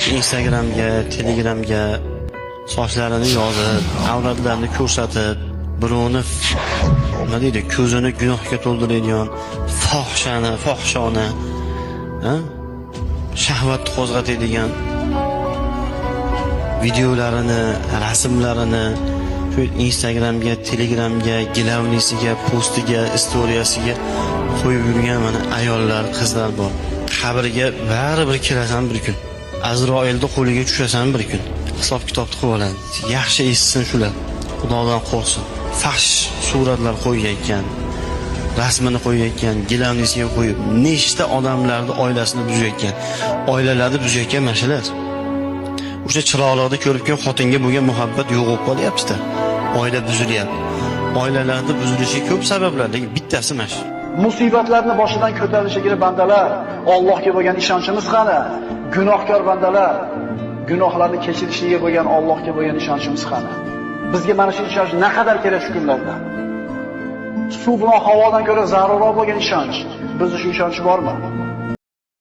Instagramga, Telegramga sochlarini yozib, avratlarini ko'rsatib, birovni, nima deydi, ko'zini gunohga to'ldiradigan fohishani, fohishona, ha? Shahvatni qo'zg'atadigan videolarini, rasmlarini shu Instagramga, Telegramga, главный siga, postiga, istoriyasiga qo'yib yurgan mana ayollar, qizlar bor. Qabrga baribir kirasan bir kun. Azroilni qo'liga tushasan bir kun. Hisob kitobni qilib oladi. Yaxshi eshitsin shular. Xudodan qo'rqsin. Fahsh suratlar qo'yayotgan, rasmini qo'yayotgan, главный siga qo'yib, nechta odamlarni oilasini buzayotgan, oilalarni buzayotgan mana shular. O'sha chiroqlarni ko'rib keyin xotinga bo'lgan muhabbat yo'q bo'lib qolyapti-da. Oila buzilyapti. Oilalarni buzilishiga ko'p sabablar, lekin bittasi mana shu. Musibatlarni boshidan ko'tarilishiga bandalar, Allohga bo'lgan ishonchimiz qani? Gunohkor bandalar, gunohlarni kechirishiga bo'lgan Allohga bo'lgan ishonchimiz qani? Bizga mana shu ishonch naqadar kerak shu kunlarda? Suv bilan havodan ko'ra zarurroq bo'lgan ishonch. Bizda shu ishonch bormi?